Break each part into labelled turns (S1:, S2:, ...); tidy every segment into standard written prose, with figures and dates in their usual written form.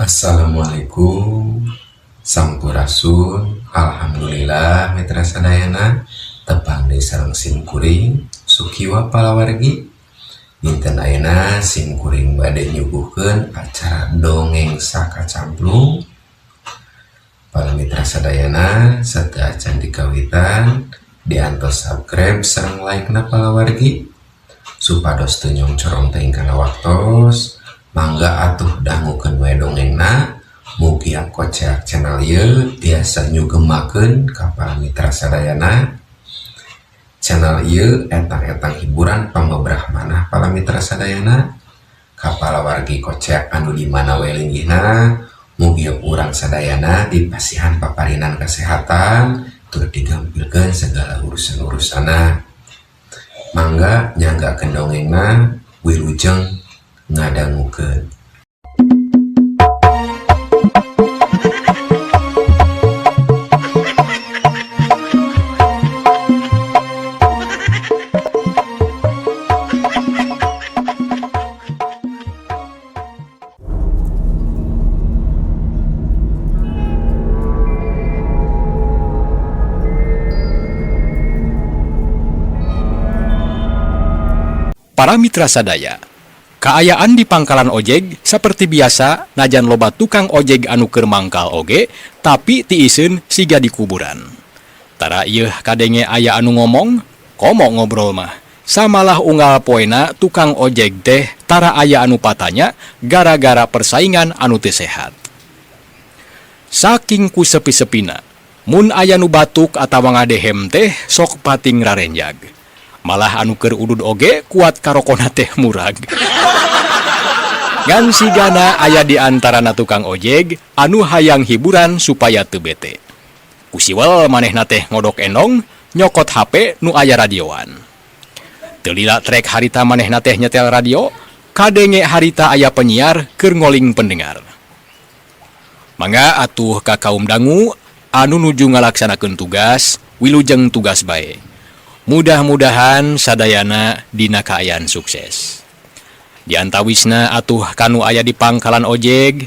S1: Assalamualaikum, Sampurasun. Alhamdulillah, mitra sadayana, tepang deui sareng sim kuring Sukiwa palawargi. Dinten ayeuna sim kuring bade nyuguhkeun acara Dongeng Sakacamplung. Para mitra sadayana, sateuacan dikawitan, diantos subscribe sareng like na palawargi, supados teu nyongcorong teuing kana waktos. Mangga atuh dangukeun we dongengna. Mugia Koceak channel ieu tiasa nyugemakeun ka para mitra sadayana. Channel ieu etang-etang hiburan pangobrah manah para mitra sadayana. Ka palawargi Koceak anu di mana we linggihna, mugia urang sadayana dipasihan paparinan kesehatan tur digampilkeun segala urusan-urusanna. Mangga nyanggakeun dongengna, wilujeng ngadangukeun.
S2: Para mitra sadaya, kaayaan di pangkalan ojek seperti biasa. Najan loba tukang ojek anu keur mangkal oge, tapi tiiseun siga di kuburan. Tara ieu kadenge aya anu ngomong, komo ngobrol mah. Samalah unggal poena tukang ojek teh tara aya anu patanya gara-gara persaingan anu teu sehat. Saking ku sepi-sepina, mun aya nu batuk atawa ngadehem teh sok pating rarenjag. Malah anu keur udud oge kuat karokona teh murag. Ngan sigana aya di antarana tukang ojek anu hayang hiburan supaya teu bete. Ku siwel manehna teh ngodok endong, nyokot HP nu aya radioan. Teu lila trek harita manehna teh nyetel radio, kadenge harita aya penyiar keur ngoling pendengar. Mangga atuh ka kaum dangu anu nuju ngalaksanakeun tugas, wilujeng tugas bae. Mudah-mudahan sadayana dina kaayaan sukses. Diantawisna atuh kanu aya di pangkalan ojek,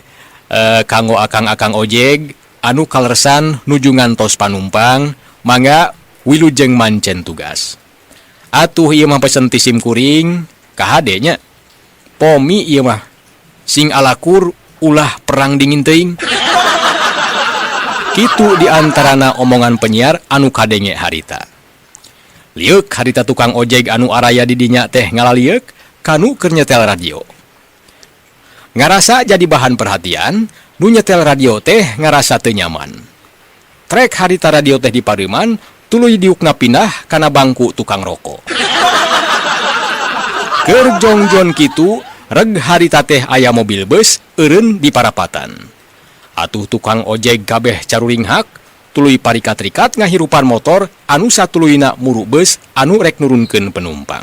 S2: kanggo akang-akang ojek anu kaleresan nuju ngantos panumpang, mangga wilujeng mancen tugas. Atuh ieu mah pesen ti sim kuring kahade nya. Pomi ieu mah sing alakur, ulah perang dingin teuing. Kitu diantarana omongan penyiar anu kadenge harita. Lieuk harita tukang ojek anu araya di dinya teh ngalalieuk kanu keur nyetel radio. Ngarasa jadi bahan perhatian, nu nyetel radio teh ngarasa teu nyaman. Trek harita radio teh dipareuman, tuluy diukna pindah kana bangku tukang rokok. Keur jongjon kitu, reg harita teh aya mobil bus eureun di parapatan. Atuh tukang ojek kabeh caruringhak, tuluy parikat-rikat ngahirupan motor anu satuluyna muru bus anu rek nurunkeun penumpang.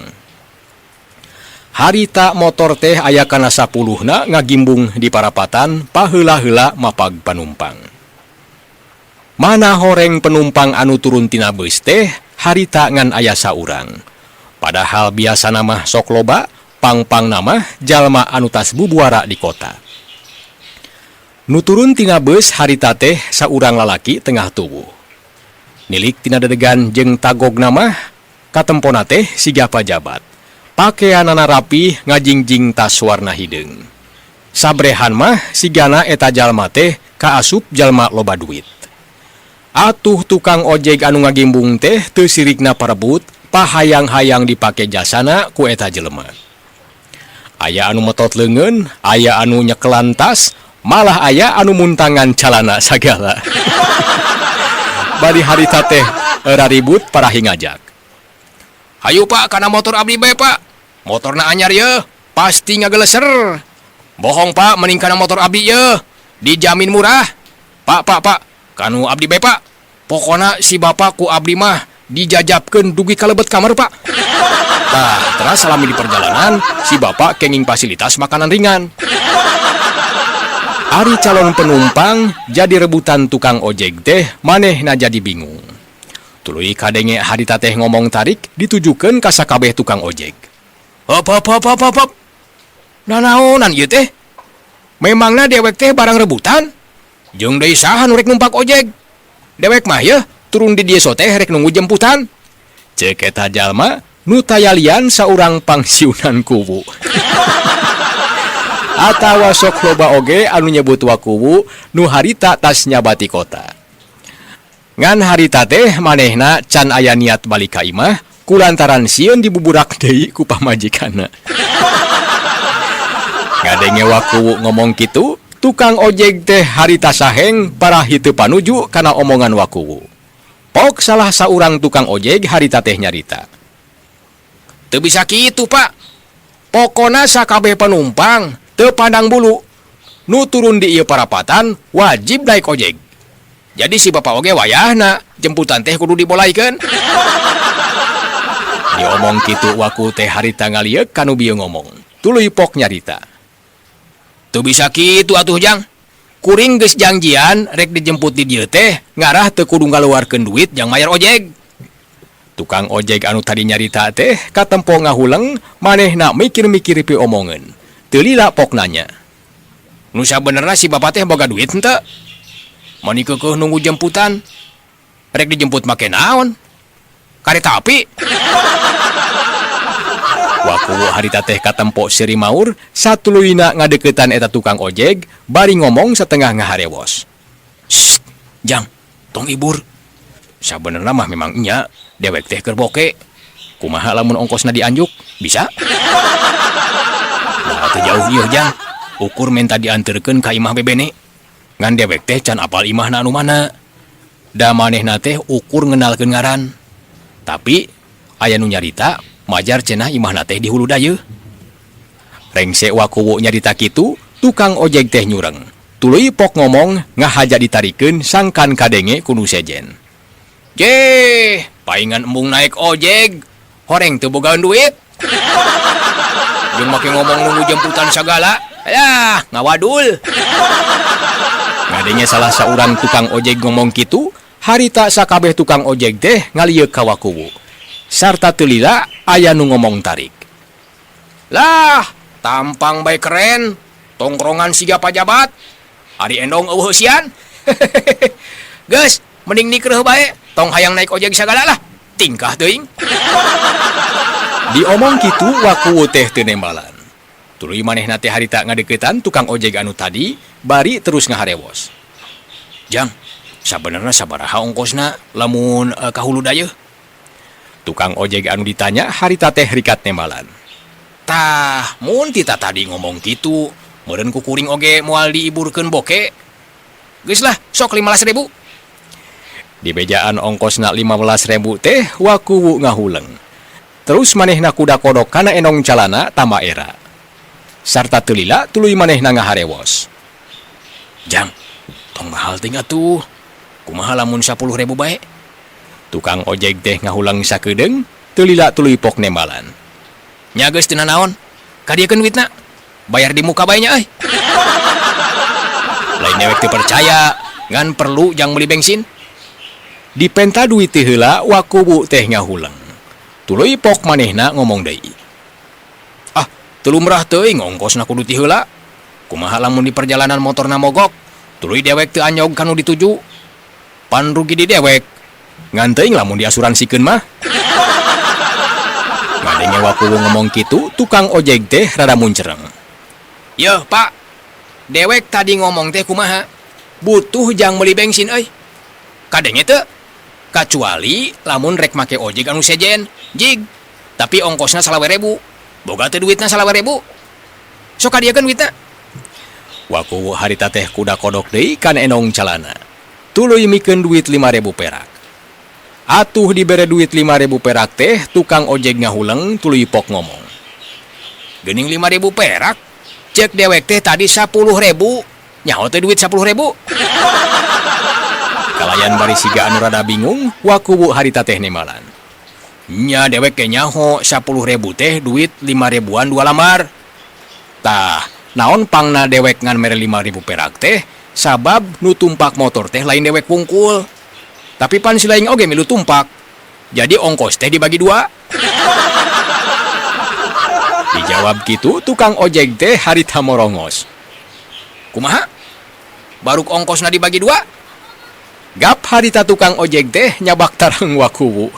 S2: Harita motor teh aya kana 10na ngagimbung di parapatan paheula-heula mapag panumpang. Mana horeng penumpang anu turun tina bus teh harita ngan aya saurang. Padahal biasana mah sok loba, pang-pangna mah jalma anu tas bubuara di kota. Nu turun tina bus harita teh saurang lalaki tengah tubuh. Nilik tina dedegan jeung tagogna mah katempona teh siga pajabat. Pakeanana rapi, ngajingjing tas warna hideung. Sabrehan mah sigana eta jalma teh kaasup jalma loba duit. Atuh tukang ojek anu ngagimbung teh teu sirikna parebut, pahayang-hayang dipake jasana ku eta jelema. Aya anu metot leungeun, aya anu nyekelan tas, malah aya anu muntangan calana sagala. Bari harita teh raribut parahi ngajak. "Hayu Pak, kana motor abdi bae, Pak. Motorna anyar ye, pasti ngageleser. Bohong Pak, mending kana motor abdi ye, dijamin murah. Pak, Pak, Pak, kanu abdi bae, Pak. Pokona si bapak ku abdi mah dijajabkeun dugi ka lebet kamar, Pak." Tah, teras salami di perjalanan si bapak kenging fasilitas makanan ringan. Ari calon penumpang jadi rebutan tukang ojek teh manehna jadi bingung. Tuluy kadenge harita teh ngomong tarik ditujukeun ka sakabeh tukang ojek. "Hop hop hop hop hop hop. Nanaonan ieu teh? Memangna dewek teh barang rebutan? Jeung deui saha nu rek numpak ojek? Dewek mah yeuh turun di dieu teh rek nunggu jemputan. Cek eta jalma nu tayalian saurang pangsiunan kuwu. Atawa sok loba oge anu nyebut wakuwu nu harita tas nyabati kota. Ngan harita teh manehna can aya niat balik ka imah kulantaran sieun dibuburak deui ku pamajikanna. Ngadenge wakuwu ngomong kitu, tukang ojek teh harita saheng parahi teu panuju kana omongan wakuwu. Pok salah saurang tukang ojek harita teh nyarita. Teu bisa kitu, Pak. Pokona sakabeh penumpang teu pandang bulu. Nu turun di ieu parapatan wajib naik ojek. Jadi si bapak oge wayahna jemputan teh kudu dibolaikeun. Diomong kitu waku teh harita ngalieuk kanu bieu ngomong. Tuluy pok nyarita. Teu bisa kitu atuh, Jang. Kuring geus janjian rek dijemput di dieu teh ngarah teu kudu ngaluarkeun duit jang mayar ojek. Tukang ojek anu tadi nyarita teh katempo ngahuleng, manehna mikir-mikir pi omongeun. Teu lila pok nanya. Nu sabenerna si bapak teh boga duit henteu? Mani keukeuh nunggu jemputan. Rek dijemput make naon? Kareta api. Wakuwu harita teh katempo seuri maur satuluyna ngadeukeutan eta tukang ojek bari ngomong setengah ngaharewos. Shh, Jang, tong ibur. Sabenerna mah memang nya dewek teh keur boke. Kumaha lamun ongkosna dianjuk? Bisa? Nah, teu jauh ieu, Jang. Ukur menta dianterkeun ka imah bebene. Ngan dewek teh can apal imahna anu mana. Da manehna teh ukur ngenalkeun ngaran. Tapi aya nu nyarita majar cenah imahna teh di hulu dayeuh. Rengse wakuwu nyarita kitu, tukang ojek teh nyureng. Tuluy pok ngomong ngahaja ditarikeun sangkan kadenge ku nu sejen. Jeh, paingan embung naik ojek, horeng teu bogaan duit. Jeung make ngomong nunggu jemputan sagala, alah ngawadul. Ngadenge salah saurang tukang ojek ngomong kitu, harita sakabeh tukang ojek teh ngalieuk ka wakuwu. Sarta teu lila aya nu ngomong tarik. Lah, tampang bae keren, tongkrongan siga pajabat. Ari endong euweuh heusian. Geus, mending nikreuh bae, tong hayang naik ojek sagala lah. Tingkah teuing. Diomong kitu wakuwu teh teu nembalan. Tuluy manehna teh harita ngadeuketan tukang ojek anu tadi bari terus ngaharewos. Jang, sabenerna sabaraha ongkosna lamun ka hulu dayeuh? Tukang ojek anu ditanya harita teh rikat nembalan. Tah, mun tita tadi ngomong kitu, meureun ku kuring oge moal diiburkeun boke. Geus lah, sok 15.000. Di bejaan ongkosna 15.000 teh wakuwu ngahuleng. Terus manehna kuda kodok kana enong calana tama era. Sarta teu lila tuluy manehna ngaharewos. Jang, tong mahal teuing atuh. Kumaha lamun 10.000 bae? Tukang ojek teh ngahuleng sakedeung, teu lila tuluy pok nembalan. Nya geus teu nanaon. Kadiekeun duitna. Bayar di muka bae nya euy. Lain dewek teu percaya, ngan perlu jang meuli bensin. Dipenta duit teh heula wakuwu teh ngahuleng. Tuluy pok manehna ngomong deui. Ah, teu lumrah teuing ongkosna kudu ti heula. Kumaha lamun di perjalanan motorna mogok, tuluy dewek teu anyog kanu dituju. Pan rugi di dewek. Ngan teuing lamun diasuransikeun mah. Ngadenge wakuwu ngomong kitu, tukang ojek teh rada muncereng. Yeuh, Pak. Dewek tadi ngomong teh kumaha? Butuh jang meuli bensin euy. Kadenge teu? Kacuali lamun rek make ojek anu sejen, jig. Tapi ongkosna 25.000. Boga teu duitna 25.000? Sok kadiekeun duitna. Wakuwu harita teh kuda kodok deui kana enong calana. Tuluy mikeun duit 5.000 perak. Atuh dibere duit 5.000 perak teh tukang ojek ngahuleng tuluy pok ngomong. Geuning 5.000 perak? Cek dewek teh tadi 10.000. Nyaho teh duit 10.000. Kalayan bari siga anu rada bingung, wakuwu harita teh nembalan. Nya dewek ge nyaho 10.000 teh duit 5.000-an 2 lambar. Tah, naon pangna dewek ngan mere 5.000 perak teh sabab nu tumpak motor teh lain dewek wungkul. Tapi pan si lain oge milu tumpak. Jadi ongkos teh dibagi 2. Dijawab gitu tukang ojek teh harita morongos. Kumaha? Baruk ongkosna dibagi dua? Gap harita tukang ojek teh nyabak tarang Wakuwu.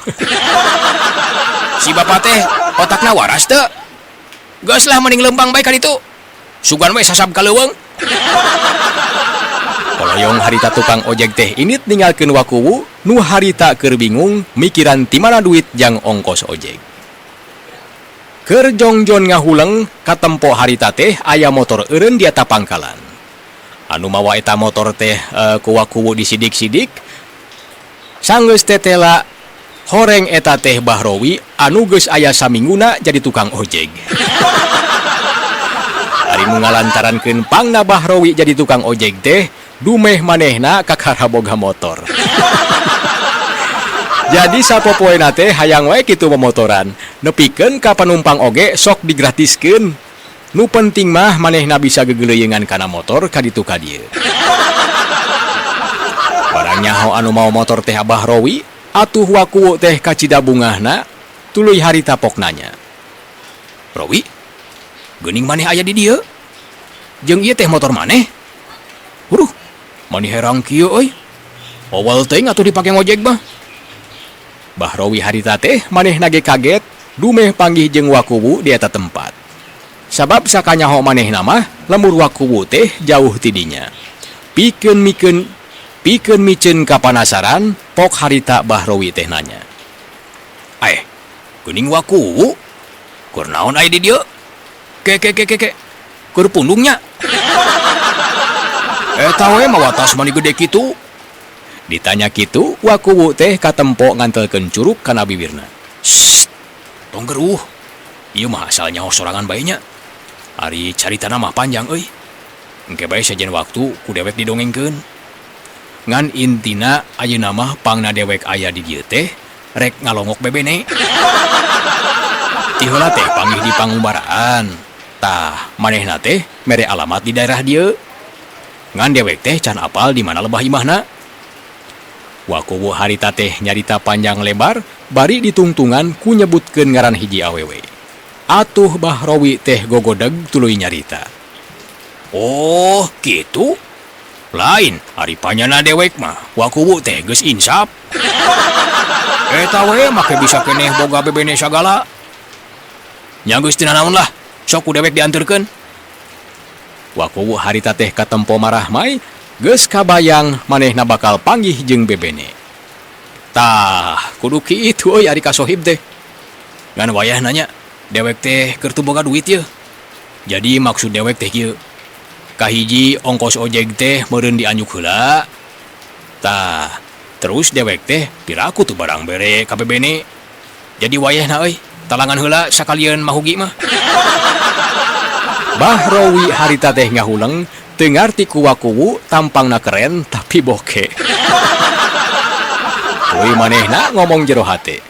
S2: Si bapak teh otakna waras teu? Geus lah mending lempang bae ka ditu. Sugan we sasab ka leuweung. Koloyong harita tukang ojek teh indit ninggalkeun Wakuwu nu harita keur bingung mikiran ti mana duit jang ongkos ojek. Keur jongjon ngahuleng katempo harita teh aya motor eureun di eta pangkalan. Anu mawa eta motor teh ku Wakuwu disidik-sidik. Sanggeus tetela horeng eta teh Bahrowi anu geus aya samingguna jadi tukang ojek. Ari nu ngalantarankeun pangna Bahrowi jadi tukang ojek teh dumeh manehna kakara boga motor. Jadi sapopoena teh hayang wae kitu momotoran, nepikeun ka panumpang oge sok digratiskeun. Nu penting mah manehna bisa gegeleuyeungan kana motor ka ditu ka dieu. Barang nyaho anu mawa motor teh Abah Rowi, atuh Wakuwu teh kacida bungahna, tuluy harita pok nanya. Rowi, geuning maneh aya di dieu? Jeung ieu teh motor maneh? Huruh, mani herang kieu euy. Owal teuing atuh dipake ngojek mah. Bahrowi harita teh manehna ge kaget dumeh panggih jeung Wakuwu di eta tempat. Sabab sakanyaho manehna mah lembur Wakuwu teh jauh ti dinya. Pikeun mikeun pikeun miceun kapanasaran pok harita Bahrowi teh nanya. Aeh, geuning Wakuwu? Keur naon aya di dieu? Ke ke ke ke ke. Keur pundungnya. Eta we mawa tas mani gede kitu. Ditanya kitu, Wakuwu teh katempo ngantelkeun curuk kana bibirna. Sst, tong geruh. Ieu mah asal nyaho sorangan bae nya. Ari caritana mah panjang euy. Engke bae sejen waktu ku dewek didongengkeun. Ngan intina ayeuna mah pangna dewek aya di dieu teh rek ngalongok bebene. Ti heula teh panggih di pangumbaraan. Tah, manehna teh mere alamat di daerah dieu. Ngan dewek teh can apal di mana lebah imahna. Wakuwu harita teh nyarita panjang lebar bari ditungtungan ku nyebutkeun ngaran hiji awewe. Atuh Bahrowi teh gogodeg tuluy nyarita. Oh, kitu? Lain, ari panyana dewek mah Wakuwu teh geus insap. Eta we make bisa keneh boga bebene sagala. Nya geus teu nanaon lah, sok ku dewek dianterkeun. Wakuwu harita teh katempo marahmai, geus kabayang manehna bakal panggih jeung bebene. Tah, kudu kitu euy ari kasohib teh. Ngan wayah nanya, dewek teh keur teu boga duit yeuh. Jadi maksud dewek teh kieu. Kahiji ongkos ojek teh meureun dianjuk heula. Tah, terus dewek teh piraku tuh barang bere ka bebene. Jadi wayahna euy, talangan heula sakalian mahugi mah. Bahrowi harita teh ngahuleng, teu ngarti ku Wakuwu tampangna keren tapi boke. Tuluy manehna ngomong jero hate.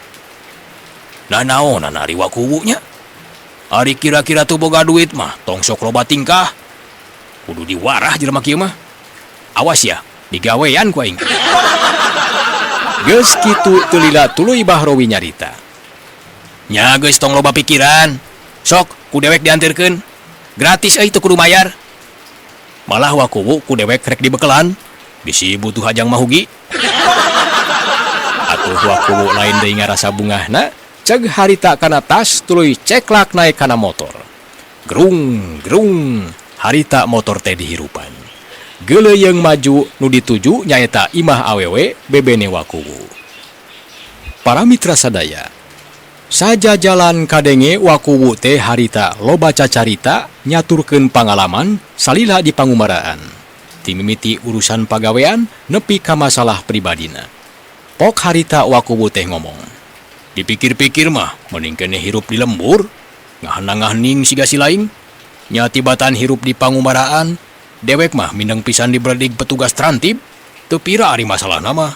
S2: Nah naonan ari Wakuwu nya? Ari kira-kira tuh boga duit mah tong sok loba tingkah. Kudu diwarah jelema kieu mah. Awas ya, digawean ku aing. Geus kitu teu lila tuluy Bahrowi nyarita. Nya geus tong loba pikiran. Sok ku dewek dianterkeun. Gratis euy teu kudu mayar. Malah Wakuwu ku dewek rek dibekelan. Bisi butuh hajang mahugi. Atuh Wakuwu lain deui ngarasa bungahna, ceg harita kana tas tuluy ceklak naik kana motor. Gerung, gerung, harita motor teh dihirupan. Geuleuyeung maju nu dituju nyaeta imah awewe bebene Wakuwu. Para mitra sadaya, saja jalan kadenge Wakuwu teh harita loba cacarita nyaturkeun pangalaman salila di pangumaraan. Ti mimiti urusan pagawean nepi ka masalah pribadina. Pok harita Wakuwu teh ngomong. Dipikir-pikir mah mending keneh hirup di lembur, ngahana-ngahening siga si laing. Nya tibatan hirup di pangumaraan, dewek mah mindeng pisan diberedig petugas trantib, teu pira ari masalahna mah.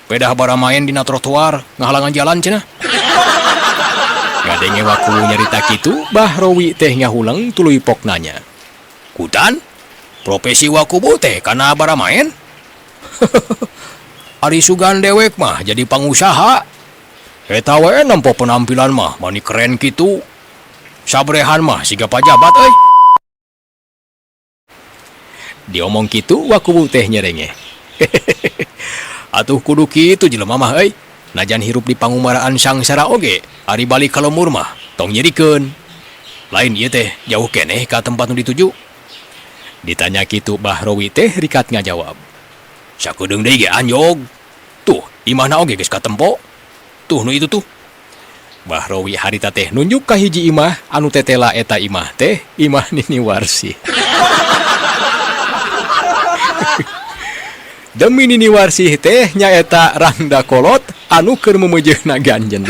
S2: Pedah baramaen dina trotoar, ngahalangan jalan cenah. Ngadenge Wakuwu nyarita kitu, Bahrowi teh ngahuleng tuluy pok nanya. Kutan? Profesi Wakuwu teh kana baramaen? Ari sugan dewek mah jadi pangusaha. Eta we nempo penampilan mah mani keren kitu. Sabrehan mah siga pajabat euy. Diomong kitu Wakuwu teh nyerengeh. Atuh kudu kitu jelema mah euy. Najan hirup di pangumaraan sangsara oge, ari balik ka lembur mah tong nyerikeun. Lain ieu teh jauh keneh ka tempat nu dituju. Ditanya kitu Bahrowi teh rikat ngajawab. Sakedeung deui ge anjog. Tuh, imahna oge geus katempo. Tuh nu itu tuh. Bahrowi harita teh nunjuk ka hiji imah anu tetela eta imah teh imah Nini Warsih. Demi Nini Warsih teh nyaeta rangda kolot anu keur memejeuna ganjen.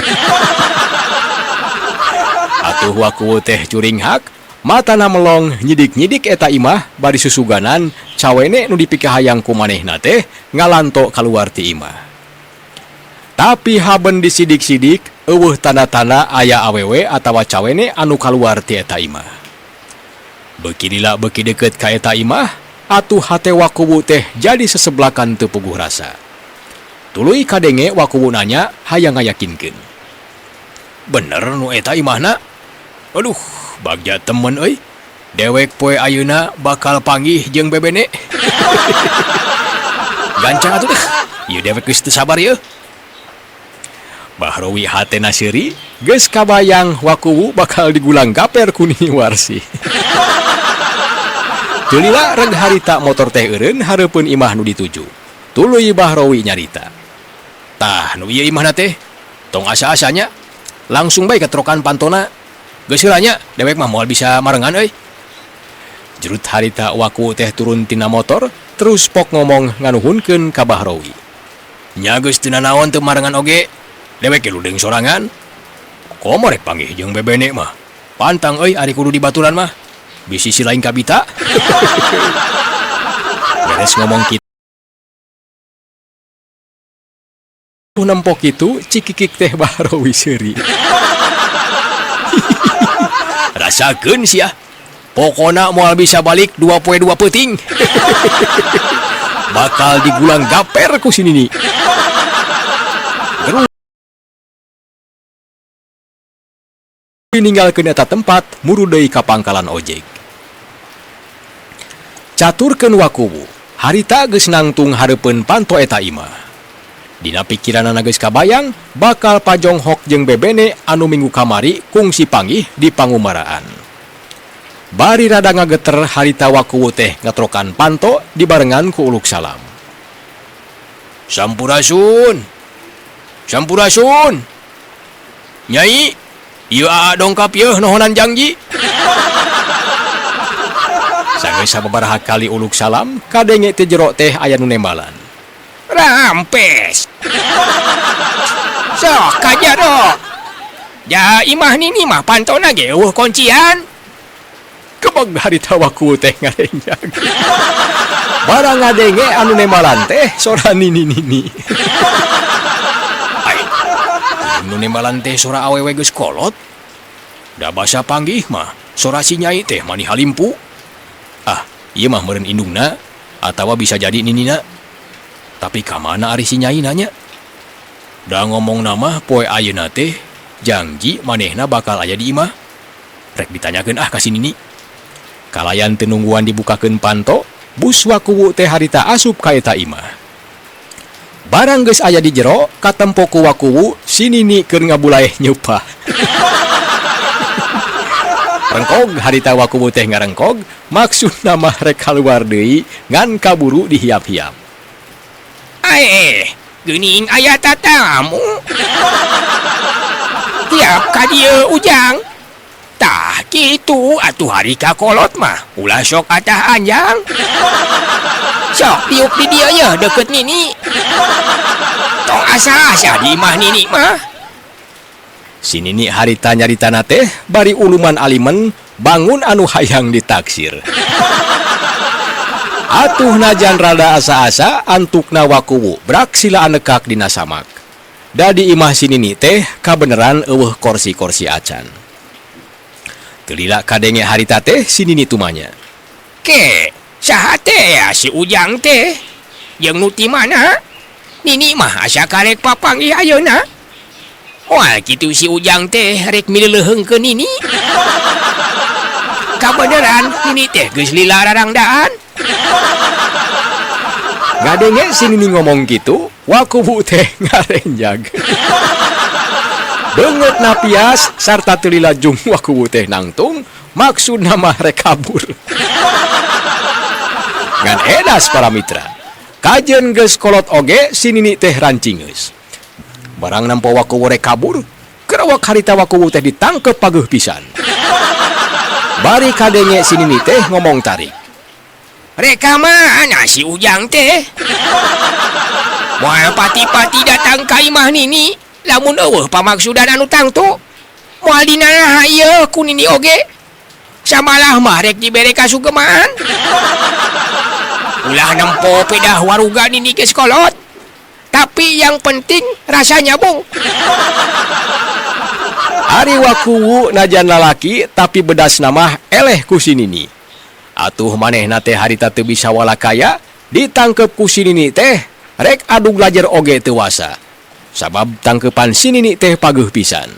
S2: Atuh Wakuwu teh curinghak, matana melong nyidik-nyidik eta imah bari susuganan cawene nu dipikahayang ku manehna teh ngalanto kaluar ti imah. Tapi haben disidik-sidik eueuh tanda-tanda aya awewe atawa cawene anu kaluar ti eta imah. Beuki lila beuki deukeut ka eta imah, atuh hate Wakuwu teh jadi seseblakan teu puguh rasa. Tuluy kadenge Wakuwu nanya hayang ngayakinkeun. Bener nu eta imahna? Aduh, bagja temen euy. Dewek poe ayeuna bakal panggih jeung bebene. Gancang atuh deh. Ieu dewek geus teu sabar ieu. Bahrowi hatena seuri, geus kabayang Wakuwu bakal digulang gaper ku Nini Warsih. Teu lila reg harita motor teh eureun hareupeun imah nu dituju. Tuluy Bahrowi nyarita. Tah nu ieu imahna teh, tong asa-asanya langsung bae ketrokan pantona. Geus heula nya, dewek mah moal bisa marengan euy. Jerut harita Wakuwu teh turun tina motor, terus pok ngomong nganuhunkeun ka Bahrowi. Nya geus teu nanaon teu marengan oge. Dewek ge ludeung sorangan. Komo rek panggih jeung bebene mah. Pantang euy ari kudu dibaturan mah. Bisi si lain kabita. Beres ngomong kitu nempok kitu cikikik teh Bahrowi seuri. Rasakeun sia. Pokona moal bisa balik 2 poe 2 peuting. Bakal digulang gaper ku si Nini. Ninggalkeun eta tempat muru deui ka pangkalan ojek. Caturkeun Wakuwu, harita geus nangtung hareupeun panto eta imah. Dina pikiranana geus kabayang bakal pajonghok jeung bebene anu minggu kamari kungsi panggih di pangumaraan. Bari rada ngageter harita Wakuwu teh ngetrokan panto dibarengan ku uluk salam. Sampurasun. Sampurasun. Nyai, ieu aa dongkap yeuh nohonan jangji. Sanggeus sababaraha kali uluk salam, kadenge teh jero teh aya nu nembalan. Rampes. Sok ka jero. Ja imah nini mah pantona ge eueuh kuncian. Kebeg harita Wakuwu teh ngarenjag. Barang ngadenge anu nembalan teh sora nini-nini. Ai, nu nembalan teh sora awewe geus kolot. Da basa panggih mah sora si nyai teh mani halimpu. Ah, ieu mah meureun indungna atawa bisa jadi ninina. Tapi ka mana ari si nyai nanya? Da ngomong nama poe ayeuna teh jangji manehna bakal aya di imah. Rek ditanyakeun ah ka si nini. Kalayan teu nungguan dibukakeun panto, bus Wakuwu teh harita asup ka eta imah. Barang geus aya di jero, katempo ku Wakuwu si nini keur ngabulaeh nyeupah. Rengkog harita Wakuwu teh ngarengkog, maksudna mah rek kaluar deui ngan kaburu dihiap-hiap. Aeh, geuning aya tatamu. Tiap ka dieu Ujang. Tah kitu atuh hari ka kolot mah ulah sok atah anjang. Sok diuk di dieu yeuh deukeut nini. Tong asa-asa di imah nini mah. Si nini harita nyaritana teh bari uluman alimen bangun anu hayang ditaksir. Atuh najan rada asa-asa antukna Wakuwu brak sila anekak dina samak. Da di imah si nini teh kabeneran eueuh korsi-korsi acan. Teu lila kadenge harita teh si nini tumanya. Ke, saha teh ya si Ujang teh? Jeung nu ti mana? Nini mah asa karek papanggih ayeuna. Moal kitu si Ujang teh rek mileuleheungkeun nini.
S3: Kabeneran nini teh geus lila rarangdaan.
S2: Ngadenge si Nini ngomong gitu, Wakuwu teh ngarenjag. Beungeut napias sarta teu lila jung Wakuwu teh nangtung, maksudna mah rek kabur. Ngan edas para mitra. Kajeun geus kolot oge si Nini teh rancingeus. Barang nampo Wakuwu rek kabur, kerawak harita Wakuwu teh ditangkep pageuh pisan. Bari kadenge si Nini teh ngomong tarik.
S3: Rek ka mana si Ujang teh? Moal pati-pati datang ka imah Nini, lamun euweuh pamaksudan anu tangtu. Moal dinanaha ieu ku Nini oge. Samalah mah rek dibere kasugeman. Ulah nempo pedah waruga Nini geus kolot. Tapi yang penting rasa nyabung.
S2: Ari Wakuwu najan lalaki tapi bedasna mah eleh ku si Nini. Atuh manehna teh harita teu bisa walakaya, ditangkep ku si Nini teh rek adug lajer oge teu wasa. Sabab tangkepan si Nini teh pageuh pisan.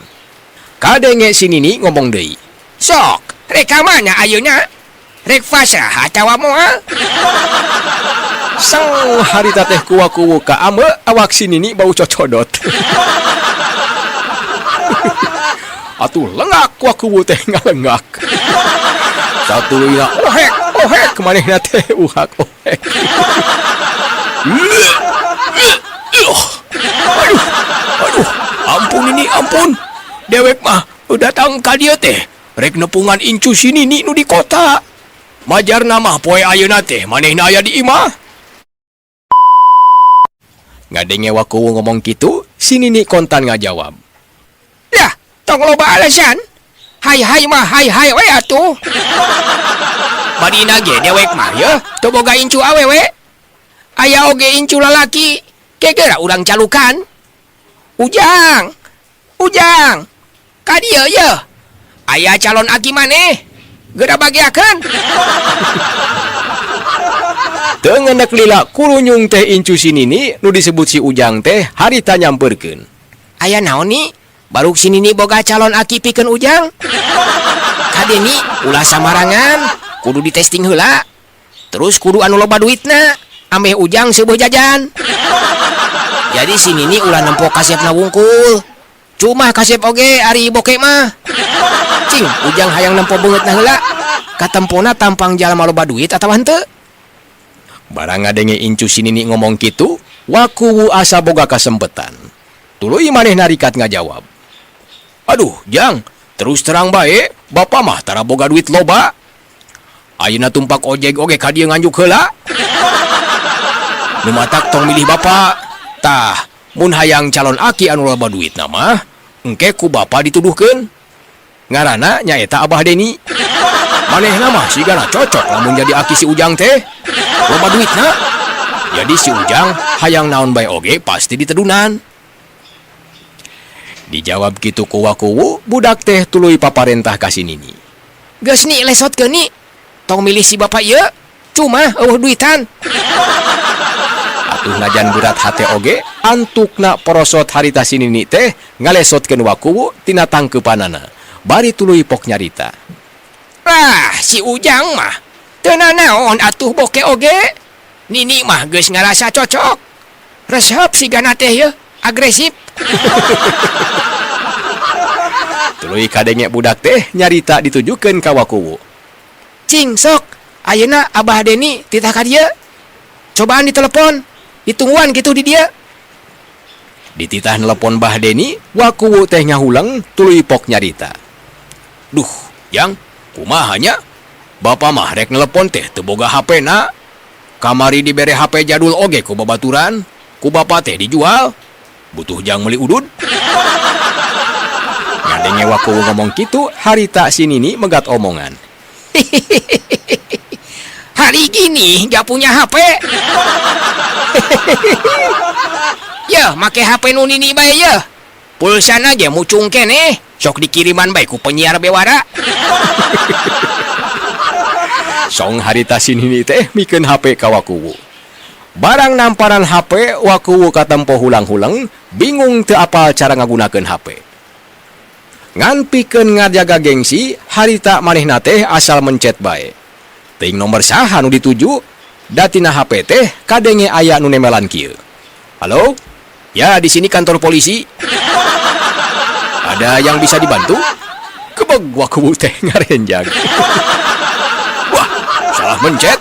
S2: Kadenge si Nini ngomong deui.
S3: Sok, rek ka mana ayeuna? Rek pasrah atawa moal?
S2: Sang harita teh ku Wakuwu kaame awak si Nini bau cocodot. Atuh lengak Wakuwu teh ngalengak. Satuluyna ohek ohek manehna teh uhak ohek.
S3: Aduh, aduh, ampun ini ampun. Dewek mah datang ka dieu teh rek nepungan incu si Nini nu di kota. Majarna mah poe ayeuna teh manehna aya di imah.
S2: Ngadenge Wakuwu ngomong kitu, si Nini kontan ngajawab.
S3: Dah, tong loba alasan. Hai hai mah hai hai we atuh. Badina ge dewek mah yeuh teu boga incu awewe. Aya oge incu lalaki, kegera urang calukan. Ujang, Ujang, ka dieu yeuh. Aya calon aki maneh, geura bagiakeun.
S2: Teu ngenek lila kurunyung teh incu si Nini nu disebut si Ujang teh harita nyamperkeun.
S3: Aya naon ni? Baruk si Nini boga calon aki pikeun Ujang. Kade ni ulah samarangan, kudu ditesting heula. Terus kudu anu loba duitna, ameh Ujang seueuh jajan. Jadi si Nini ulah nempo kasepna wungkul. Cuma kasep oge ari boke mah. Cing, Ujang hayang nempo beungeutna heula. Katempona tampang jalma loba duit atawa henteu.
S2: Barang ngadenge incu si Nini ngomong kitu, Wakuwu asa boga kasempetan. Tuluy manehna rikat ngajawab. Aduh, Jang, terus terang bae, bapa mah tara boga duit loba. Ayeuna tumpak ojek oge ka dieu nganjuk heula. Nu matak tong milih bapa. Tah, mun hayang calon aki anu loba duitna mah, engke ku bapa dituduhkeun. Ngaranna nyaeta Abah Deni. Manehna mah sigana cocok lamun jadi aki si Ujang teh. Loba duitna. Jadi si Ujang hayang naon bae oge pasti ditedunan. Dijawab kitu ku Wakuwu, budak teh tuluy paparentah ka si Nini.
S3: Geus ni lesotkeun ni. Tong milih si bapak ieu, cuma eueuh duitan.
S2: Atuh najan berat hate oge, antukna porosot harita si Nini teh ngalesotkeun Wakuwu tina tangkeupanana. Bari tuluy pok nyarita.
S3: Lah, si Ujang mah teu nanaon atuh boke oge. Nini mah geus ngarasa cocok. Resep sigana teh yeuh, agresif.
S2: Tuluy kadenge budak teh nyarita ditujukeun ka Wakuwu.
S3: Cing sok, ayeuna Abah Deni titah ka dieu. Cobaan ditelepon, ditungguan kitu di dieu.
S2: Dititah nelepon Bah Deni, Wakuwu teh ngahuleng tuluy pok nyarita. Duh, Jang, kumaha nya? Bapa mah rek nelepon teh teu boga HP na. Kamari dibere HP jadul oge ku babaturan, ku bapa teh dijual. Butuh jang meuli udud. Ngadenge Wakuwu ngomong kitu, harita si Nini megat omongan.
S3: Hari gini gak punya HP. Yeuh, make HP nu Nini bae yeuh. Pulsana ge mucung keneh, sok dikiriman bae ku penyiar bewara.
S2: Song harita si Nini teh mikeun HP ka Wakuwu. Barang namparan HP, Wakuwu katempo hulang-huleng, bingung teu apal cara ngagunakeun HP. Ngan pikeun ngajaga gengsi harita manehna teh asal mencet bae. Teuing nomor saha nu dituju da tina HP teh kadenge aya nu nemelan kieu. Halo? Ya, di sini kantor polisi. Ada yang bisa dibantu? Gebeg Wakuwu teh ngarenjag. Wah, salah mencet.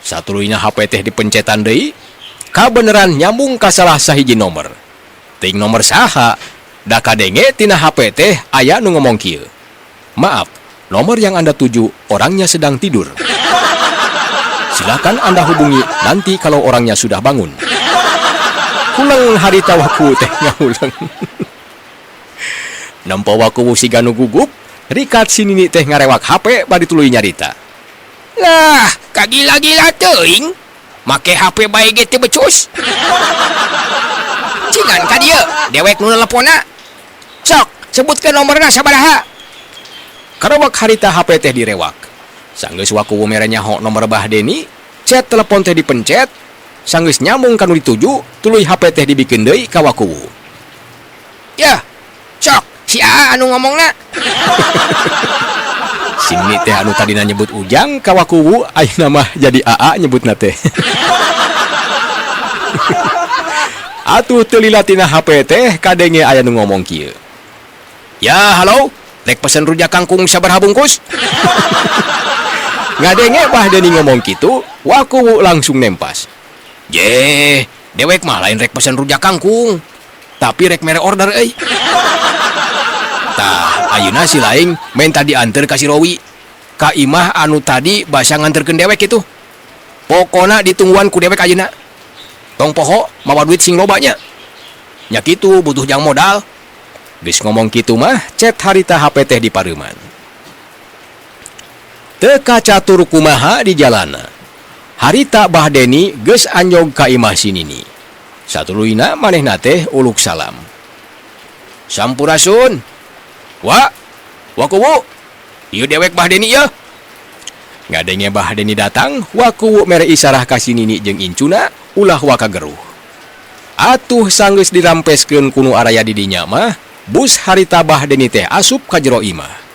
S2: Satuluyna HP teh dipencetan deui, kabeneran nyambung ka salah sahiji nomor. Teuing nomor saha? Da kadenge tina HP teh aya nu ngomong kieu. Maaf, nomor yang Anda tuju orangnya sedang tidur. Silakan Anda hubungi nanti kalau orangnya sudah bangun. Huleng harita Wakuwu teh ngahuleng. Nempo Wakuwu siga nu gugup, rikat si nini teh ngarewak HP bari tuluy nyarita.
S3: Lah, kagila-gila teuing. Make HP bae ge teu becus. Cingan ka dieu, dewek nu neleponna. Sok, sebutkeun nomorna sabaraha.
S2: Karewak harita HP teh direwak. Sanggeus Wakuwu mere nyaho nomor Bah Deni, cet telepon teh dipencet, sanggeus nyambung ka nu dituju, tuluy HP teh dibikeun deui ka Wakuwu.
S3: Yah, sok, si Aa anu ngomongna.
S2: Si Nini teh anu tadina nyebut Ujang ka Wakuwu, ayeuna mah jadi Aa nyebutna teh. Atuh teu lila tina HP teh kadenge aya nu ngomong kieu. Ya, halo, rek pesen rujak kangkung sabaraha bungkus? Ngadenge Bah Deni ngomong kitu, Wakuwu langsung nempas.
S3: Je, dewek mah lain rek pesen rujak kangkung, tapi rek mere order euy.
S2: Tah, ayeuna si laing menta dianter ka si Rowi. Ka imah anu tadi basa nganterkeun dewek itu. Pokona ditungguan ku dewek ayeuna. Tong poho mawa duit sing loba nya. Nya kitu butuh jang modal. Geus ngomong kitu mah cet harita HP teh di pareuman. Teu kacatur kumaha di jalana. Harita Bah Deni geus anjog ka imah si Nini. Satuluyna manehna teh uluk salam. Sampurasun. Wa, Wakuwu. Ieu dewek Bah Deni yeuh. Ngadenge Bah Deni datang, Wakuwu mere isarah ka si Nini jeung incuna ulah waka geruh. Atuh sanggeus dirampeskeun ku nu araya di dinya mah, bus harita Bah Deni teh asup ka jero imah.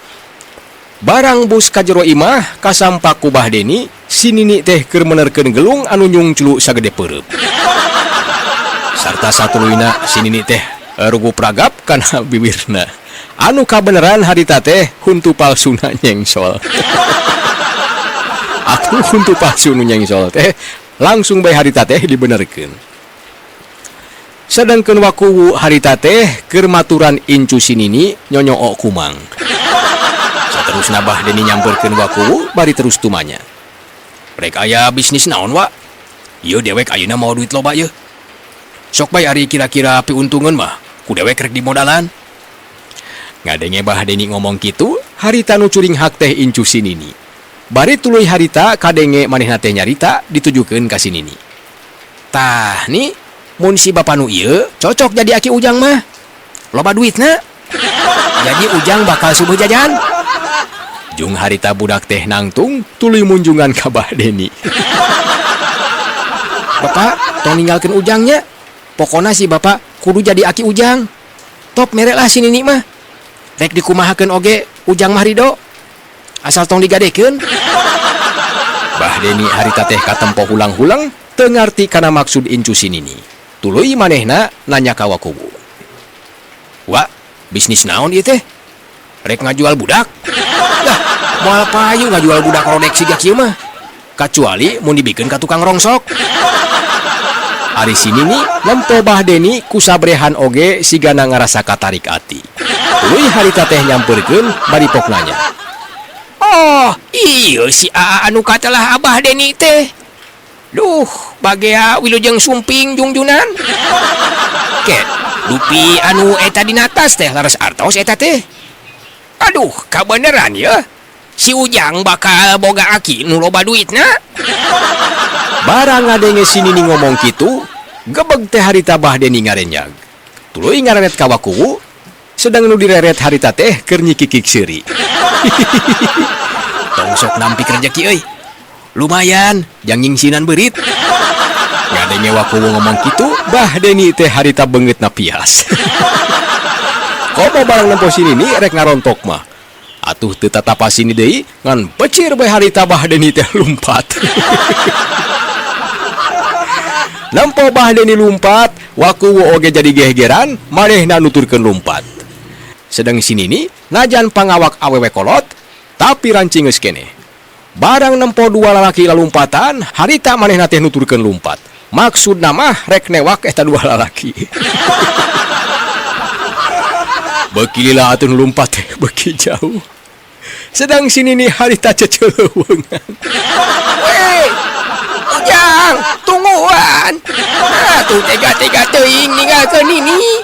S2: Barang bus ka jero imah kasampak ku Bah Deni, si Nini teh keur menerkeun gelung anu nyungclu sagede peureub. Sarta satuluyna si Nini teh rugup ragap kana bibirna. Anu kabeneran harita teh huntu palsuna nyengsol. Atuh huntu palsu nu nyengsol teh langsung bae harita teh dibenerkeun. Sedangkeun Wakuwu harita teh keur maturan incu si Nini nyonyook kumang. Saterusna Bah Deni nyamperkeun Wakuwu bari terus tumanya.
S3: Rek aya bisnis naon, Wa? Ieu dewek ayeuna mawa duit loba yeuh. Sok bae ari kira-kira piuntungeun mah ku dewek rek dimodalan.
S2: Ngadenge Bah Deni ngomong kitu, harita nu curinghak teh incu si Nini. Bari tuluy harita kadenge manehna teh nyarita ditujukeun ka si Nini.
S3: Tah ni mun si bapa nu ieu cocok jadi aki Ujang mah. Loba duitna. Jadi Ujang bakal subuh jajan.
S2: Jung harita budak teh nangtung tuluy munjungan ka Bah Deni.
S3: Bapak, tong ninggalkeun Ujangnya. Pokona si bapak kudu jadi aki Ujang. Top mere lah si Nini mah. Rek dikumahakeun oge Ujang mah rido. Asal tong digadekeun.
S2: Bah Deni harita teh katempo hulang-hulang teu ngarti kana maksud incu si Nini. Tuluy manehna nanya ka Wakuwu.
S3: Wa, bisnis naon ieu teh? Rek ngajual budak? Lah, moal payu ngajual budak rodek siga kieu mah. Kacuali mun dibikeun ka tukang rongsok.
S2: Ari si Nini nempo Bah Deni ku sabrehan oge sigana ngarasa katarik ati. Tuluy harita teh nyamperkeun bari pok nanya.
S3: Oh, ieu si Aa anu katelah Abah Deni teh. Duh, bagea wilujeng sumping jungjunan. Ke, dupi anu eta dina tas teh laras artos eta teh. Aduh, kabeneran ya. Si Ujang bakal boga aki nu loba duitna.
S2: Barang ngadenge si Nini ngomong kitu, gebeg teh harita Bah Deni ngarenyag. Tuluy ngareret ka Wakuwu, sedang nu direret harita teh keur nyikikik seuri.
S3: Tong sok nampik rejeki euy. Lumayan, jang nyingsinan beurit.
S2: Ngadenge Wakuwu ngomong kitu, Bah Deni teh harita beungeutna pias. Komo barang nempo si Nini rek ngarontok mah. Atuh teu tatapa si Nini deui ngan pecir bae harita Bah Deni teh lumpat. Nempo Bah Deni lumpat, Wakuwu oge jadi gegeran, manehna nuturkeun lumpat. Sedang si Nini najan pangawak awewe kolot, tapi rancing geus keneh. Barang nempo dua lalaki lalumpatan, harita manehna teh nuturkeun lumpat. Maksudna mah rek newak eta dua lalaki. Beuki lila atuh nu lumpat teh beuki jauh. Sedang si Nini harita ceceleuweungan.
S3: Weh, Ujang, tungguan. Atuh tega-tega teuing ninggalkeun Nini.